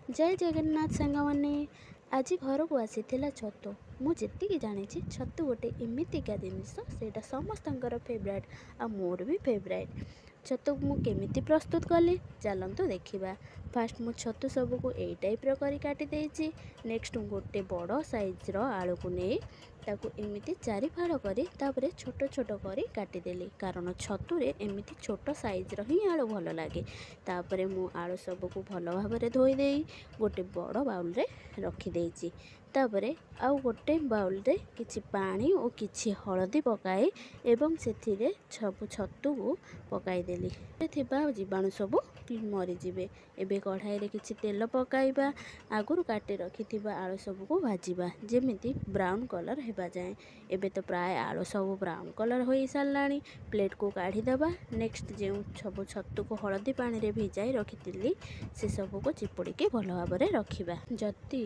ଜୟ ଜଗନ୍ନାଥ ସାଙ୍ଗମାନେ। ଆଜି ଘରକୁ ଆସିଥିଲା ଛତୁ। ମୁଁ ଯେତିକି ଜାଣିଛି, ଛତୁ ଗୋଟେ ଏମିତିକା ଜିନିଷ, ସେଇଟା ସମସ୍ତଙ୍କର ଫେଭରାଇଟ୍ ଆଉ ମୋର ବି ଫେଭରାଇଟ୍। ଛତୁକୁ ମୁଁ କେମିତି ପ୍ରସ୍ତୁତ କଲି, ଚାଲନ୍ତୁ ଦେଖିବା। ଫାଷ୍ଟ ମୁଁ ଛତୁ ସବୁକୁ ଏଇ ଟାଇପ୍ର କରି କାଟି ଦେଇଛି। ନେକ୍ସଟ ଗୋଟେ ବଡ଼ ସାଇଜ୍ର ଆଳୁକୁ ନେଇ ତାକୁ ଏମିତି ଚାରି ଫାଳ କରି ତାପରେ ଛୋଟ ଛୋଟ କରି କାଟିଦେଲି, କାରଣ ଛତୁରେ ଏମିତି ଛୋଟ ସାଇଜ୍ର ହିଁ ଆଳୁ ଭଲ ଲାଗେ। ତାପରେ ମୁଁ ଆଳୁ ସବୁକୁ ଭଲ ଭାବରେ ଧୋଇ ଦେଇ ଗୋଟେ ବଡ଼ ବାଉଲରେ ରଖିଦେଇଛି। ତାପରେ ଆଉ ଗୋଟେ ବାଉଲରେ କିଛି ପାଣି ଓ କିଛି ହଳଦୀ ପକାଇ ଏବଂ ସେଥିରେ ସବୁ ଛତୁକୁ ପକାଇଦେଲି। ଥିବା ଜୀବାଣୁ ସବୁ ମରିଯିବେ। ଏବେ କଢ଼ାଇରେ କିଛି ତେଲ ପକାଇବା। ଆଗରୁ କାଟି ରଖିଥିବା ଆଳୁ ସବୁକୁ ଭାଜିବା, ଯେମିତି ବ୍ରାଉନ୍ କଲର୍ ହେବା ଯାଏଁ। ଏବେ ତ ପ୍ରାୟ ଆଳୁ ସବୁ ବ୍ରାଉନ୍ କଲର୍ ହୋଇସାରିଲାଣି। ପ୍ଲେଟ୍କୁ କାଢ଼ିଦେବା। ନେକ୍ସଟ ଯେଉଁ ସବୁ ଛତୁକୁ ହଳଦୀ ପାଣିରେ ଭିଜାଇ ରଖିଥିଲି, ସେସବୁକୁ ଚିପୁଡ଼ିକି ଭଲ ଭାବରେ ରଖିବା। ଯଦି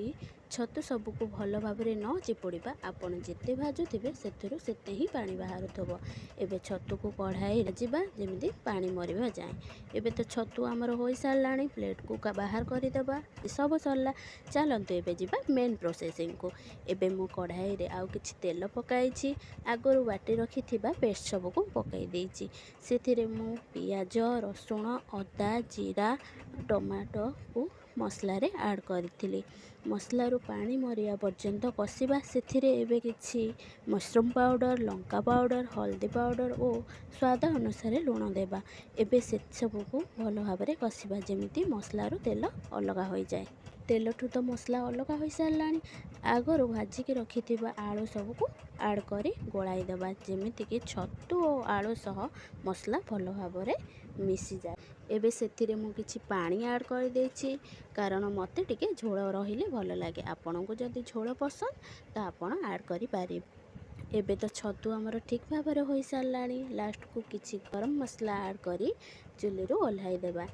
ଛତୁ ସବୁକୁ ଭଲ ଭାବରେ ନ ଚିପୁଡ଼ିବା, ଆପଣ ଯେତେ ଭାଜୁଥିବେ, ସେଥିରୁ ସେତେ ହିଁ ପାଣି ବାହାରୁଥିବ। ଏବେ ଛତୁକୁ କଢ଼ାଇ ଭାଜିବା, ଯେମିତି ପାଣି ମରିବା ଯାଏଁ। ଏବେ ତ ଛତୁ ଆମର ହୋଇସାରିଲାଣି। ପ୍ଲେଟ୍କୁ ବାହାର କରିଦେବା। ସବୁ ସରିଲା। ଚାଲନ୍ତୁ ଏବେ ଯିବା ମେନ୍ ପ୍ରୋସେସିଂକୁ। ଏବେ ମୁଁ କଢ଼ାଇରେ ଆଉ କିଛି ତେଲ ପକାଇଛି। ଆଗରୁ ବାଟି ରଖିଥିବା ପେଷ୍ଟ ସବୁକୁ ପକାଇ ଦେଇଛି। ସେଥିରେ ମୁଁ ପିଆଜ, ରସୁଣ, ଅଦା, ଜିରା, ଟମାଟୋକୁ ମସଲାରେ ଆଡ଼୍ କରିଥିଲି। ମସଲାରୁ ପାଣି ମରିବା ପର୍ଯ୍ୟନ୍ତ କଷିବା। ସେଥିରେ ଏବେ କିଛି ମସରୁମ୍ ପାଉଡ଼ର, ଲଙ୍କା ପାଉଡ଼ର, ହଳଦୀ ପାଉଡ଼ର ଓ ସ୍ୱାଦ ଅନୁସାରେ ଲୁଣ ଦେବା। ଏବେ ସେସବୁକୁ ଭଲ ଭାବରେ କଷିବା, ଯେମିତି ମସଲାରୁ ତେଲ ଅଲଗା ହୋଇଯାଏ। ତେଲଠୁ ତ ମସଲା ଅଲଗା ହୋଇସାରିଲାଣି। ଆଗରୁ ଭାଜିକି ରଖିଥିବା ଆଳୁ ସବୁକୁ ଆଡ଼୍ କରି ଗୋଳାଇ ଦେବା, ଯେମିତିକି ଛତୁ ଓ ଆଳୁ ସହ ମସଲା ଭଲ ଭାବରେ ମିଶିଯାଏ। ଏବେ ସେଥିରେ ମୁଁ କିଛି ପାଣି ଆଡ଼୍ କରିଦେଇଛି, କାରଣ ମୋତେ ଟିକେ ଝୋଳ ରହିଲେ ଭଲ ଲାଗେ। ଆପଣଙ୍କୁ ଯଦି ଝୋଳ ପସନ୍ଦ ତ ଆପଣ ଆଡ଼୍ କରିପାରିବେ। ଏବେ ତ ଛତୁ ଆମର ଠିକ୍ ଭାବରେ ହୋଇସାରିଲାଣି। ଲାଷ୍ଟକୁ କିଛି ଗରମ ମସଲା ଆଡ଼୍ କରି ଚୁଲିରୁ ଓହ୍ଲାଇ ଦେବା।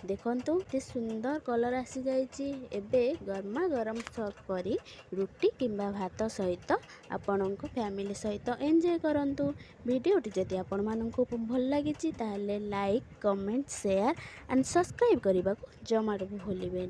ଦେଖନ୍ତୁ, କେତେ ସୁନ୍ଦର କଲର୍ ଆସିଯାଇଛି। ଏବେ ଗରମା ଗରମ ସର୍ଭ କରି ରୁଟି କିମ୍ବା ଭାତ ସହିତ ଆପଣଙ୍କ ଫ୍ୟାମିଲି ସହିତ ଏନ୍ଜୟ କରନ୍ତୁ। ଭିଡ଼ିଓଟି ଯଦି ଆପଣମାନଙ୍କୁ ଭଲ ଲାଗିଛି, ତାହେଲେ like, comment, share and subscribe କରିବାକୁ ଜମାରୁ ବି ଭୁଲିବେନି।